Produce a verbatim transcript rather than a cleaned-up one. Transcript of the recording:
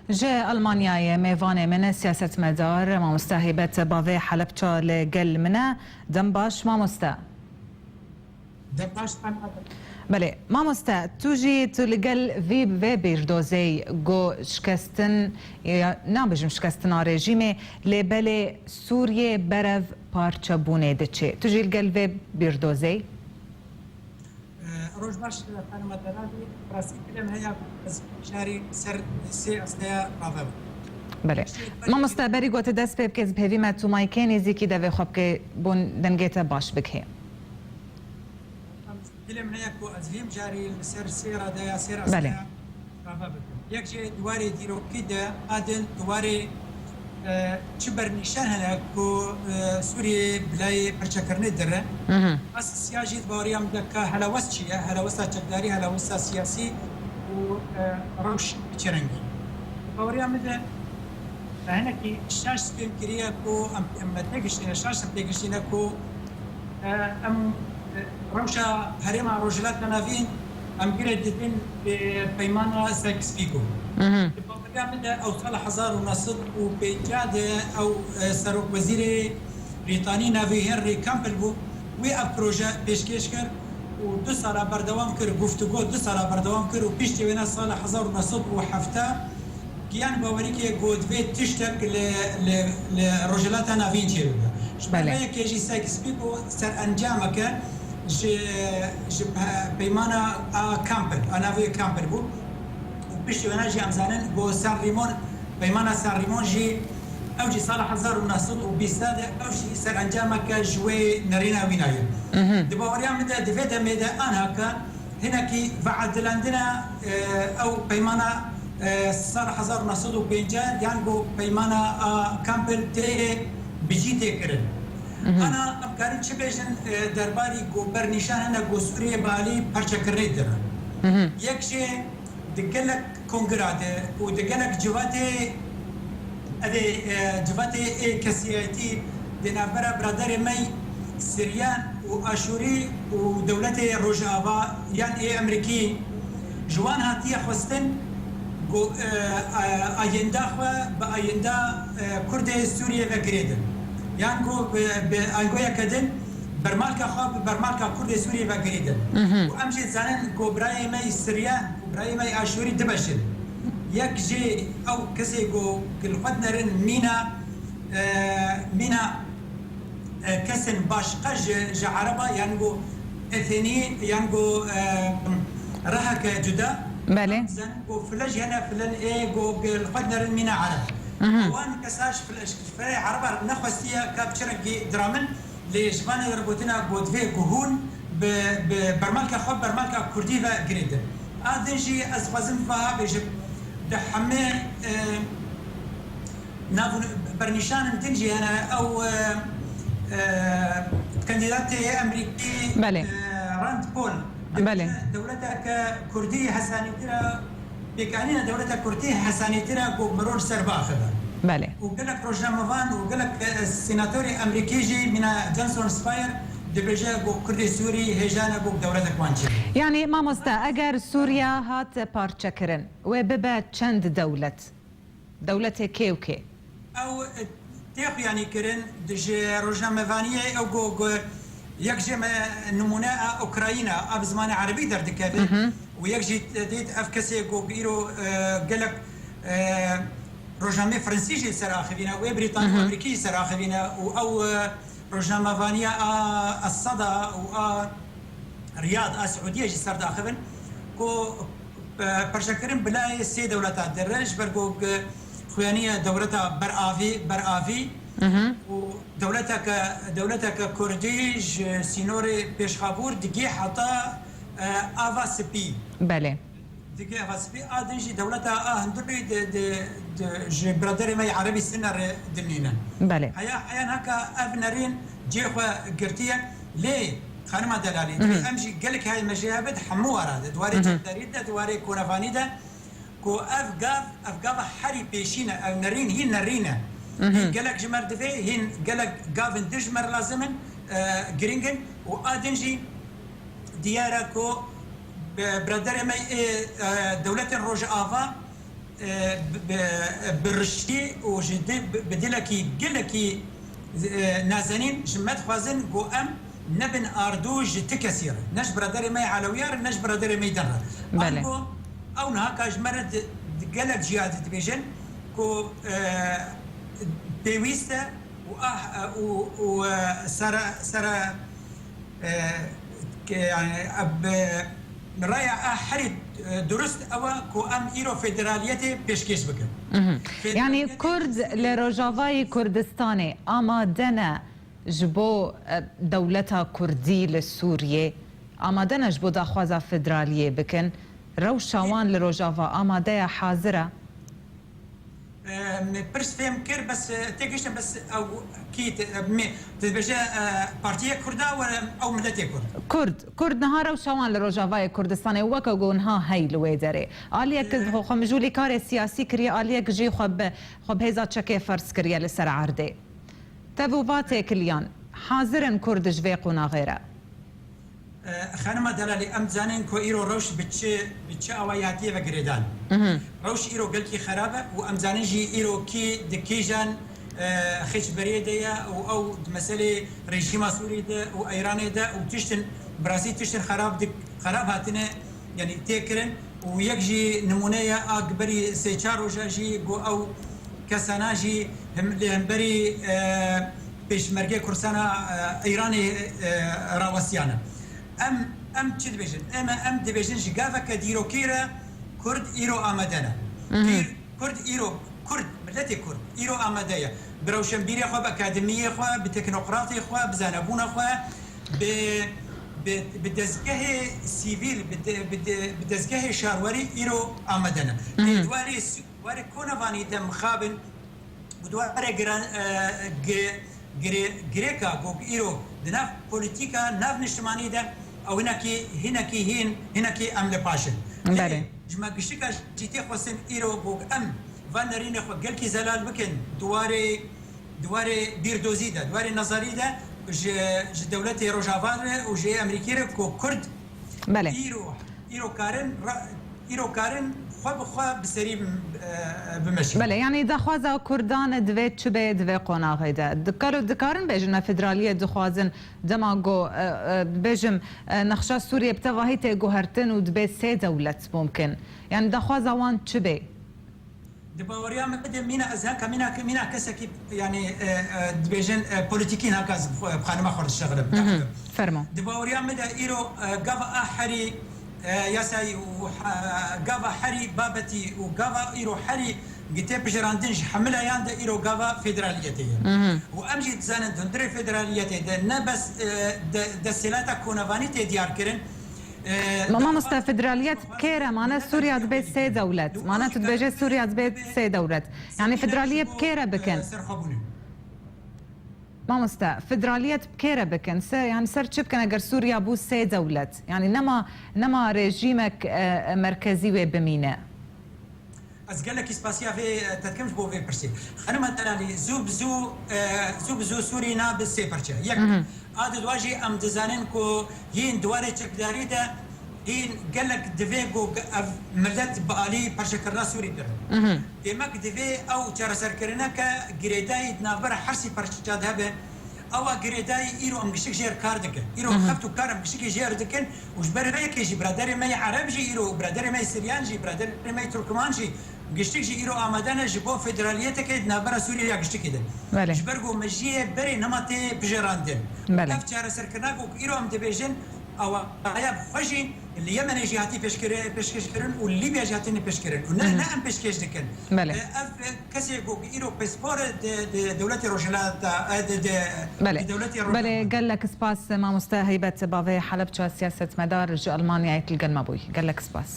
Ji Almanyayê mêvanê min siyasetmedar mamoste Hêbet Bavê Helebça li gel min e. Dem baş mamoste. Dem baş. Belê, mamoste, tu jî tu li gel vî vê bîrdozê yî ku şikestin, ya, nabêjim şikestina rejîmê, lê belê Sûriyê berev parçebûnê diçê. Tu jî li gel vê bîrdozê yî? Roj baş, xanima Delalî, rastî dilê min heye ku ez şarî ser sê asteya rave bim. Belê. Mamoste, berî ku tu dest pê bikê, ez bi hêvî me tu maykê nêzîkî devê xwe bikê, bo dengê te baş bikê. Dilê min heye ku ez vê mijarî li ser sê radeya, sê Belê. rasteya rava bikim. Yek jê di warê dîrokî de, a din di warê, e, çi bernîşan hene ku, e, Sûriyê bi layê perçekirinê dire. Mhm. Asî siya jî di baweriya min de ka helawest çi ye, helawesta çekdarî, helawesta siyasî û, e, rewş bi çi rengî. Di baweriya min de, e, hinekî şaş fêm kiriye ku em, em têgiştîne, şaş em têgiştîne ku E, em, e, rewşa herêma Rojhilata Navîn em gire didin bi peymana Sykes-Picot. Mhm. Di baweriya min de ew sala hezar û neh sed û pêncî de ew, e, serokwezîrê Brîtanî navê Henry Campbell bû. Wî ev proje pêşkêş kir û du sala berdewam kir, guftûgo du sala berdewam kir û piştî wêne sala hezar û neh sed û hevdeh giyan bawerî ke ku divê tiştek li, li, li Rojhilata Navîn çêbibe. Ji ber Belê. vê yekê jî Sykes-Picot serencameke ji, ji pe-, peymana a Campbell, a navê Campbell bû. Û piştî wêne jî em zanin ku San Rîmon, peymana San Rîmon jî ew jî sala hezar û neh sed û bîst de ew jî serencameke ji wê nerîna wîna ye. Mhm. Di baweriya min de di vê demê de anha ke Hinekî veedilandina, e, ew peymana, e, sal hezar û neh sed û pêncî yan ku peymana a Campbell tê bi cî tê kirin. Mhm. Ana em karin çi bêjin, e, derbarî ku bernîşan hene ku Sûriyê bi alî perçekirinê dire. Mhm. Yek jê di gelek kongira de û di gelek civatê, evê, e, civatê ê kesiyetî di navbera biraderê me Siryan û Aşûrî û dewletê Rojava yan ê Emerîkî ji wan hatiye xwestin ku, e, a-, ayenda xwe bi ayenda, e, Kurdê Sûriyê ve girêdin. Yan ku bi, bi angoyeke din bermalka xwe bi bermalka Kurdê Sûriyê ve girêdin. Mhm. Û em jî zanin ku birayê me yî Siryan û birayê me yî Aşûrî dibeşin. Yek jê ew kesê ku li xwe dinerin mîna, e, mîna, e, kesên başqa ji, ji Ereba, yan ku ethenî, yan ku, e, reheke cuda. Belê. Em zanin ku file jî hene, file ê ku li xwe dinerin mîna Ereb. Mhm. Wan kesa ji file, ji file Ereba nexwestiye ka bi çi rengî diramin. Lê ji van re gotina ku divê ku hûn bi, bi bermalka xwe, bermalka Kurdî ve girêdin. A din jî ez dixwazim va bêjim, di hemê, e, nav û bernîşanin din jî hene ew, e, e, kandîdatê Emerîkî, Belê. e, Rand Paul, Belê. dibêje dewleteke Kurdî hesanîtir e, Pêkanîna dewleta Kurdî hesanîtir e ku mirov li ser biaxive. Belê. Û gelek rojnamevan û gelek, e, senatorê Emerîkî jî mîna Johnson Spire dibêje ku Kurdê Sûrî hêja ne ku dewletek wan çêbe. Yanî mamoste, eger Sûriya hat parçekirin, wê bibe çend dewlet? Dewletê kê û kê? Ew, e, tê xuyanî kirin, di ji rojnamevaniyê ew got, got, yek jê me nimûne a Ukrayna, a bi zimanê erebî derdikeve. Mhm. Û yek jî dît ev kesê got, îro, e, gelek, e, rojnameyê Fransî jî ser axivîne, wê Brîtanî û Mhm. Amerîkî jî ser axivîne û ew, e, rojnamevaniya a Esada û a Riyad a Siûdiyê jî ser daxivin ku, e, perçekirin bi layê sê dewleta dire, ji ber ku, e, xuyaniye dewleta beravî, beravî Mhm. û dewleteke, dewleteke Kurdî ji sînorê Pêşxabûr digê heta, e, Ava Spî. Belê. Digê Ava Spî, a din jî dewleta a hundirî di, di, di, ji biraderê me yê Erebî Sinne re dimînin. Belê. Heya, heya naka ev nerîn cihê xwe girtiye. Lê, xanima Delalî, Mhm. em jî gelek heyê me jê hebe di hemû wara de, di warê Mhm. çekdarî de, di warê konevanî de, ku ev gav, ev gava herî pêşîn e, ev nerîn hîn nerîn e. Mhm. Hîn gelek ji me re divê, hîn gelek gavên dij ji me re lazim in, e, girîng in û a din jî diyar e ku bi-, biraderê me ê, e, dewletên Rojava e, bi, bi, bi riştî û ji di, bi, bi dilekî gelekî, e, nazenîn ji me dixwazin ku em nebin ardû ji ti kesî re. Ne ji biraderê me yê Elewiya re, ne ji biraderê me yê din re. Belê. Ango ew niha ka ji me re di, di gelek ciya di dibêjin ku, e, pêwîst e û ah, û, û, e, sere, sere, e, ke, yani, e, bi, raya a herî, e, durust ew e ku em îro federaliyetê pêşkêş bikin. Mhm. Federaliyetê Yani Kurd li Rojavayê Kurdistanê amade ne ji bo, e, dewleta Kurdî li Sûriyê? Amade ne ji bo daxwaza federaliyê bikin? Rewşa wan li Rojava amade ye, hazir e? Em, pirs fêm kir, bes, e, têgihiştin, bes ew kî te, e, me, tu dibêje, e, partiyê Kurda were ew miletê Kurd? Kurd, Kurd niha rewşa wan li Rojavayê Kurdistanê weke ku niha hey li wê derê. Aliyek E, xwe, xwe mijûlîkarê siyasî kiriye, aliyek jî xwe bi, xwe bi hêza çekê ferz kiriye li ser erdê. Tev û va têkiliyan, hazir in Kurd ji vê qonaxê re? E, Xanima Delalî, em dizanin ku îro rewş bi çi, bi çi awayî hatiye ve girêdan. Mhm. Rewş îro gelkî xerab e û em zanin jî îro kî di kîjan, e, xêçberiyê de ye û ew di meselê rejîma Sûrî de û Îranê de û tiştin, bi rastî tiştin xerab dik-, xerab hatine, yanî tê kirin û yek jî nimûne ye a berî sê çar roja jî ku ew kesana jî him-, li hemberî, e, Pêşmergê Kurdistana, e, Îranê, e, rawestiyane. Em, em çi dibêjin? Em, em dibêjin ji gaveke dîrokî re Kurd îro amade ne. Mhm. Dîr-, Kurd îro, Kurd, miletê Kurd îro amade ye. Bi rewşenbîrê xwe, bi akademiyê xwe, bi teknokratê xwe, bi zanebûna xwe, bi, bi, bi dezgehê sivîl, bi de-, bi de-, bi dezgehê şarwerî îro amade ne. Mhm. Lê di warê Warê Konevanî de mixabin û di warê giran-, e, gi-, girê-, girêka ku îro di nav polîtîka nav niştimanî de ew hinekî, hinekî hîn, hinekî em li paş in. Belê. Lê ji me giştika jî tê xwestin îro ku em van nerînê xwe gelkî zelal bikin, di warê, di warê bîrdozî de, di warê nezarî de ji, ji dewletê Rojava re û ji Amerîkê re ku Kurd Belê. îro, îro karin ra-, îro karin xwe bi xwe bi serî, e, bimeşin. Belê, yanî daxwaza Kurdan divê çi be di vê qonaxê de? Di-, kalo dikarin bêjin me federaliyê dixwazin, dema ku, e, e, bêjim, e, nexşa Sûriyê bi tevahî tê guhertin û dibê sê dewlet mumkin. Yanî daxwaza wan çi bê? Di baweriya me de mîna ez heka mîna, mîna kesekî, yanî, e, e, dibêjin, e, polîtîkî heka ez bi xwe, bi xanima xwe dişexilim. Mhm. Fermo. Di baweriya me de îro, e, gava a herî, e, yasayî û, e, gava herî babetî û gava îro herî gi tê pijirandin ji hemileyan de îro gava federaliyetê ye. Mhm. Û em jî dizanin di hundirê federaliyetê de ne bes, e, de, desthilateka konevanî tê diyar kirin, Ma-, mamoste, federaliyet bi kê re? Mane Sûriya dibe sê dewlet. Mane tu dibêje Sûriya dibe sê dewlet. Yanî federaliyê bi kê re bikin? Mamoste, federaliyet bi kê re bikin? Se, yanî ser çi bikin eger Sûriya bû sê dewlet? Yanî nema, nema rejîmek, e, e, merkezî wê bimîne? Ez gelekî spasiya vê, e, te dikim ji bo vê pirsê. Xanima Delalî, zû bi zû, e, zû bi zû Sûrî nabe sê parçe. Yek, Mhm. a di dwa jî em dizanin ku hîn di warê çekdarî de hîn gelek divê ku ev milet bi alî parçekirina Sûrî kirin. Mhm. Demek divê ew çareserkirineke girêdayî di navbera her sî parçe de hebe. Ewa girêdayî îro em giştik jêr kar dikin. Îro Mhm. xeft û kar em giştikî jêr dikin û ji ber vê yekê jî biraderê me yê Ereb jî îro û biraderê me yê Siryan jî, biraderê me yê Turkman jî giştik jî îro amade ne ji bo federaliyetekê di navbera Sûriye ya giştikî de. Belê. Ji ber ku mejiyê berê nema tê pijirandin. Belê. Ev çareserkirina ku îro em dibêjin, ewa haya bi xwe jî li Yemenê jî hatî pêşkiri-, pêşkêşkirin û li Lîbya jî hatine pêşkirin. Û ne, Mhm. ne em pêşkêş dikin. Belê. Ev kesê ku îro pispor e di, di dewletê Rojhilata, e, di, di, Belê. di dewletê Rojhilata. Belê, gelek spas mamoste Heybet Bavê Helebça, siyasetmedar ji Almanyayê li gel me bûyî. Gelek spas.